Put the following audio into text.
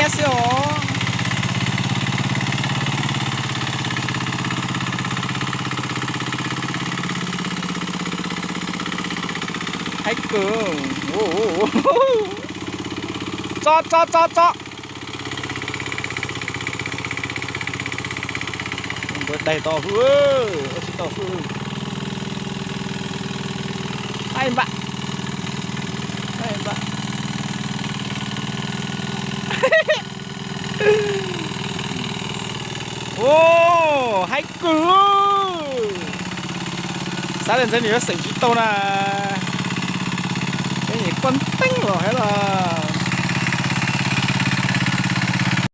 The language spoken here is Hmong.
Xwb os. Haib kawg. Tso tso tso tso. Npua daig tau hwj, ua tsis tau hwj. Haib npam, haib npam. Haib kawg. Xav tias ntxhais nws yuav xeem tsis tau na. Peb nyuam quaj teeb los hais los.